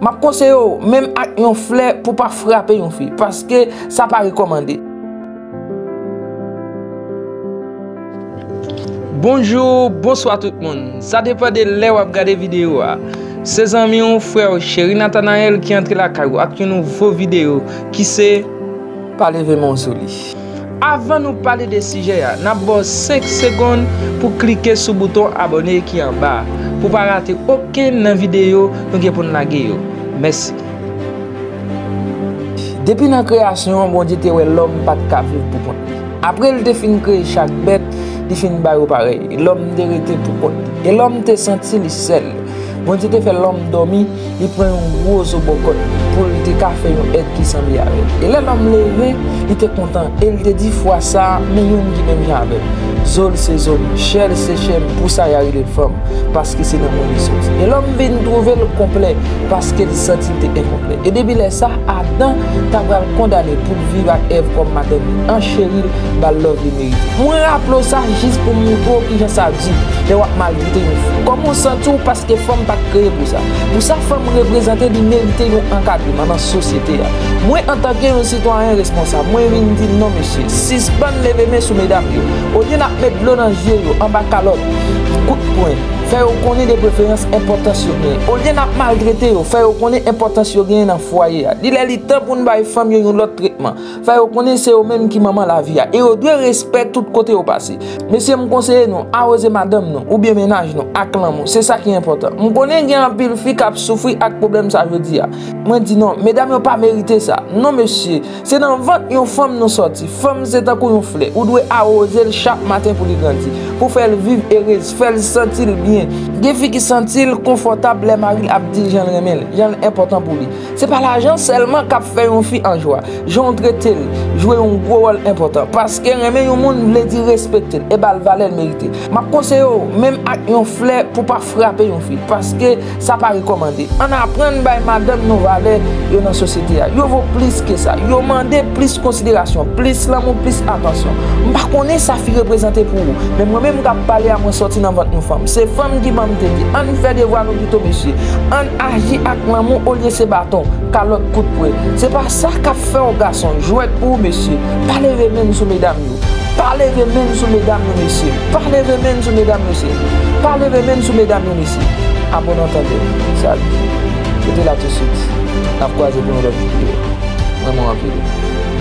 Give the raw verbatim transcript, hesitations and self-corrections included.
M ap konseye w, menm ak yon flè, pou pa frape yon fi, paske sa pa rekòmande. Bonjou, bonswa tout moun. Sa depann de lè w ap gade videyo a. Se zanmi w, frè w, Cheri Nathanael ki antre lakay ou ak yon nouvo videyo ki se Pa leve men w sou li. Avan nou pale de sijè a, n ap ba w senk segonn pou klike sou bouton abòne ki anba a, pou pa rate okenn nan videyo nou gen pou n lage yo. Mèsi. Depi nan kreyasyon an, Bondye te wè lòm pa t ka viv pou kont li. Apre l te fin kreye chak bèt, li fin ba yo parèy. Lòm te rete pou kont li. E lòm te santi li sèl. Bondye te fè lòm dòmi, li pran yon gwo zo bò kòt li, pou l te ka fè yon èt ki sanble avè l. E lè lòm leve, li te kontan, e l te di, "Fwa sa a, men youn ki menm jan avè m. Zo l se zo m, chè l se chè m, pou sa y a rele l fanm, paske se nan mwen li soti." E lòm vin twouve l konplè, paske l santi l te enkonplè. E depi lè sa a, Adan ta pral kondane pou l viv ak Èv kòm madanm li an, Cheri l ba l love li merite. Mwen raple w sa jis pou m montre w kijan sa di lè w ap maltrete yon fi. Kòman w santi w paske fanm pa t kreye pou sa? Pou sa fanm reprezante, li merite yon ankadreman nan sosyete a. Mwen, antanke yon sitwayen responsab, mwen vin di non mesye, sispann leve men sou medam yo. Olye n ap met dlo nan je yo, anba kalòt, kout pwen, fè yo konnen de preferans enpòtans yo genyen. Olye n ap maltrete yo, fè yo konnen enpòtans yo genyen nan fwaye a. Li lè li tan pou n bay fanm yo yon lòt tretman. Fè yo konnen se yo menm ki manman lavi a. E yo dwe respè tout kote yo pase. Mesye, m konseye nou, awoze madanm nou, oubyen mennaj nou, ak lanmou. Se sa ki enpòtan. M konnen gen anpil fi k ap soufri ak pwoblèm sa jodi a. Mwen di non, medam yo pa merite sa. Non, mesye, se nan vant yon fanm nou sòti. Fanm se tankou yon flè. Ou dwe awoze l chak maten pou li grandi. Pou fè l viv erez, fè l santi l byen. Gen fi ki santi l konfòtab lè mari l ap di l jan l renmen l, jan l enpòtan pou li. Se pa lajan sèlman k ap fè yon fi an jwa. Jan w trete l jwe yon gwo wòl enpòtan. Paske renmen yon moun vle di respekte l e ba l valè l merite. M ap konseye w, menm ak yon flè, pou pa frape yon fi, paske sa pa rekòmande. Ann aprann bay madanm nou valè yo nan sosyete a. Yo vo plis ke sa. Yo mande plis konsiderasyon, plis lanmou, plis atansyon. M pa konnen sa fi reprezante pou ou, men mwen menm k ap pale a, mwen sòti nan vant yon fanm. Se fanm ki ban m tete. Ann fè devwa nou pito, mesye. Ann aji ak lanmou olye se baton, kalòt, kout pwen. Se pa sa k ap fè w gason. Jwèt pou ou, mesye. Pa leve men n sou medam yo. Pa leve men n sou medam yo, mesye. Pa leve men n sou medam yo, mesye. Pa leve men n sou medam yo, mesye. Abòne an tande. Salut. Rete la tousuit. N ap kwaze pou yon lòt videyo. Mwen, mwen anpil.